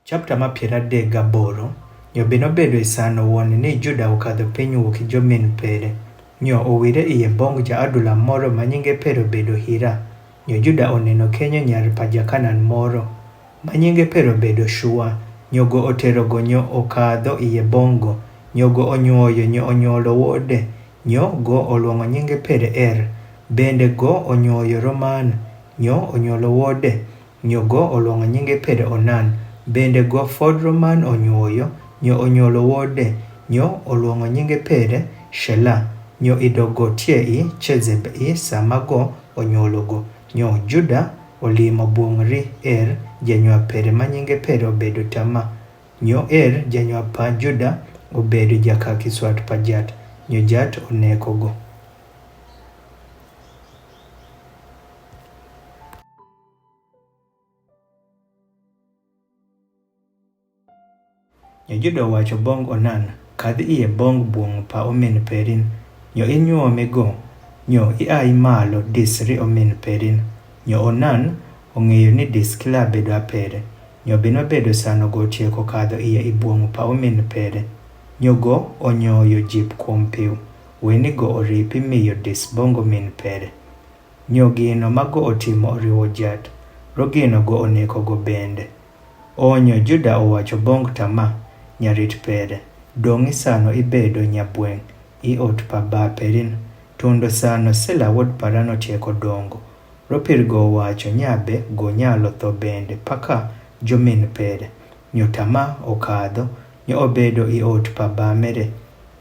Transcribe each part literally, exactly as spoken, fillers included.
Chapta ma piero adek gaboro. Nyo bino bedo isano woni ni Juda okadho piny wuok gi jomin pere. Nyo owire iye bong ja Adulam moro ma nyinge pere obedo Hira. Nyo Juda oneno kenyo nyar pa ja Kanaan moro ma nyinge pere obedo Shua. Nyo go otero go nyo okadho iye bong go. Nyo go onyuoyo nyo onyuolo wode. Nyo go oluongo nyinge pere Er. Bende go onyuoyo Roman. Nyo onyuolo wode. Nyo go oluongo nyinge pere Onan. Bende go fod Roman onyuoyo, nyo onyuolo wode, nyo oluongo nyinge pere Shela. Nyo ido go tie i Chezeb i sama go onyuolo go. Nyo Juda olimo buong ri Er, janywa pere ma nyinge pere obedo Tama. Nyo Er, janywa pa Juda, obedo jaka kiswat pa jat. Nyo jat oneko go. Nyo Juda owacho bong Onan, kadh iye bong buong pa omin perin. Nyo inyuomi go. Nyo ia malo dis ri omin perin. Nyo Onan ong'eyo ni dis kila bedo apere. Nyo bino bedo sano go tieko kadho iye i buong pa omin pere. Nyo go onyoyo jip kuom piw. Weni go oripi miyo dis bong omin pere. Nyo gino ma go otimo oriwo jat, ro gino go oneko go bende. Onyo Juda owacho bong Tama, nyarit pere, dong'i sano ibedo nyabweng' i ot pa ba perin, tundo sano Sila wuod Paran otieko dongo. Ro pir go owacho nyabe go nyalo tho bende paka jomin pere. Nyo Tama okadho, nyo obedo i ot pa ba mere.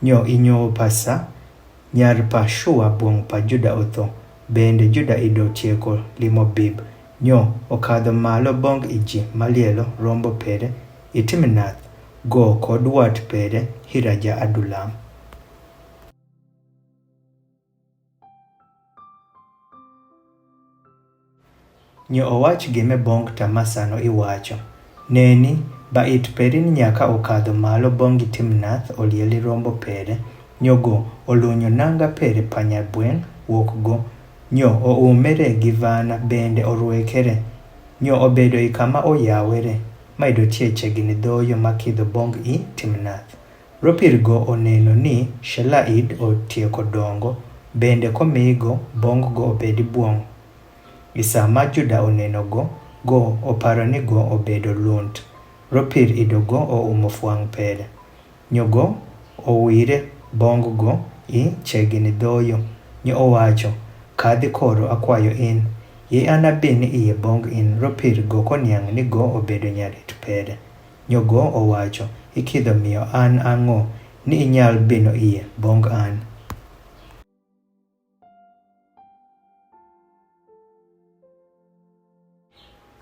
Nyo inyo pasa, nyar pa Shua buong pa Juda otho, bende Juda ido tieko limo bib. Nyo okadho malo bong i ji malielo rombo pere i Timnath, go kod wat pere Hira ja Adulam. Nyo owach gime bong Tama sano iwacho. Neni, ba it perin nyaka okadho malo bong i Timnath olieli rombo pere. Nyo go olunyo nanga pere pa nyabweng' wuok go. Nyo oumere gi vana bende orwekere. Nyo obedo i kama oyawere, ma ido tie chegini dhoyo ma kidho bong i Timnath. Ro pir go oneno ni Shela id otieko dongo, bende komi go bong go obedi buong'. I sama Juda oneno go, go oparo ni go obedo lunt. Ro pir ido go oumo fwang' pere. Nyo go owire bong go i chegini dhoyo. Nyo owacho, kadhi koro akwayo in. Ye an abini iye bong in. Ro pir go koniang' ni go obedo nyarit pere. Nyo go owacho, ikidho miyo an ang'o ni inyal bino iye bong an?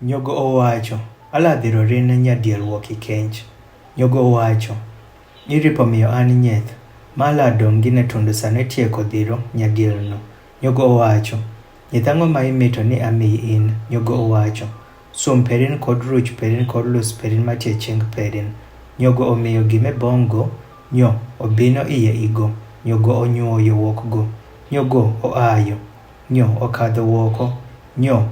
Nyo go owacho, ala dhiro rin nyadiel wuok i kenj. Nyo go owacho, iripo miyo an nyeth, ma ala dong' gine tundo sano itieko dhiro nyadiel no. Nyo go owacho, nyeth ang'o ma imito ni amiyi in? Nyo go owacho, sum perin kod ruch perin kod lus perin matie ching perin. Nyo go omiyo gime bong' go, nyo obino iye igo. Nyo go onyuoyo wuok go. Nyo go oayo. Nyo okadho wuoko. Nyo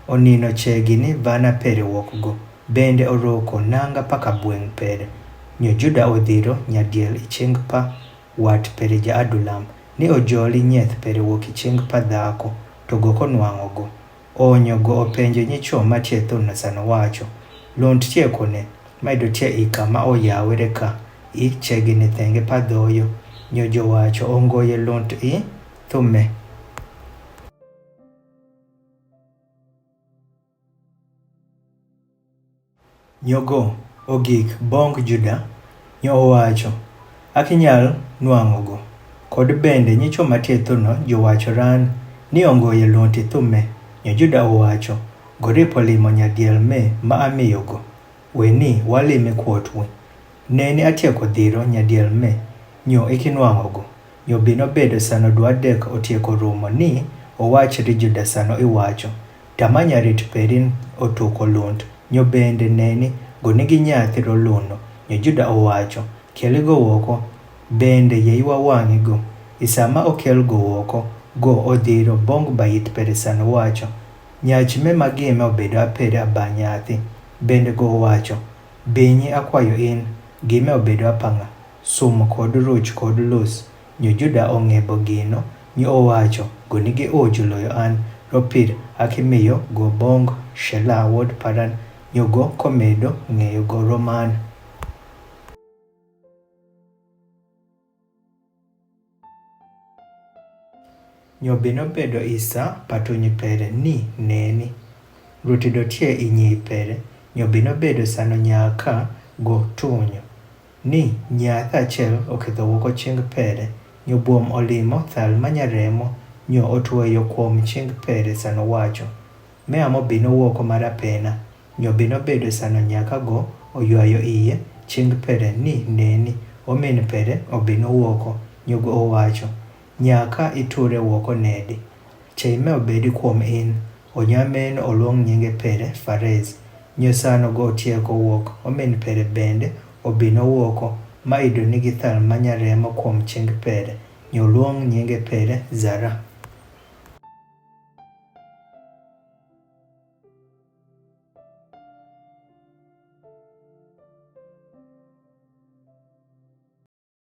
onino chegini vana pere wuok go. Bende oroko nanga paka bweng' pere. Nyo Juda odhiro nyadiel i ching pa wat pere ja Adulam, ni ojoli nyeth pere wuok i ching pa dhako, to go konwang'o go. Onyo go openjo nyicho matie thuno sano wacho, lunt tie kune, ma ido tie i kama oyawere ka, i chegini thenge pa dhoyo. Nyo jo wacho, ongoye lunt i thume. Nyo go ogik bong Juda, nyo owacho, akinyal nwang'o go. Kod bende nyicho matie thuno jo wacho ran, ni ongoye lunt i thume. Nyo Juda owacho, goripo limo nyadiel me ma amiyo go. We ni walimi kuot wi. Neni atieko dhiro nyadiel me, nyo ikinwang'o go. Nyo bino bedo sano dwa dek otieko rumo ni owach ri Juda sano iwacho, tama nyarit perin otuko lunt. Nyo bende neni, go nigi nyathi roluno. Nyo Juda owacho, keli go wuoko. Bende ye iwa wang'i go. I sama okel go wuoko, go odhiro bong ba it pere sano wacho, nyach me magime obedo apere aba nyathi. Bende go owacho, Binyi akwayo in, gime obedo apang'a, sum kod ruch kod lus. Nyo Juda ong'e bo gino, nyo owacho, goni gi uju loyo an, ropir akimiyo go bong Shela wod Paran, nyo go komedo ng'eyo go roman. Nyo bino bedo isa patuny pere ni neni. Ruti dotie inyi pere, nyo bino bedo sano nyaka go tunyo. Ni nyaka chel oketho woko ching pere, nyo buom olimo thal manyaremo, nyo otweyo kuom ching pere sano wacho. Me amo bino woko marapena, nyo bino bedo sano nyaka go oywayo iye, ching pere ni neni, omin pere obino woko, nyo go owacho, nyaka iture woko nedi. Chei me obedi kuom in, onyamen oluong nyinge pere Farez, nyo sano go otieko wok, omin pere bende obino woko, ma ido nigi thal manyaremo kuom ching pere, nyo luong nyinge pere Zara.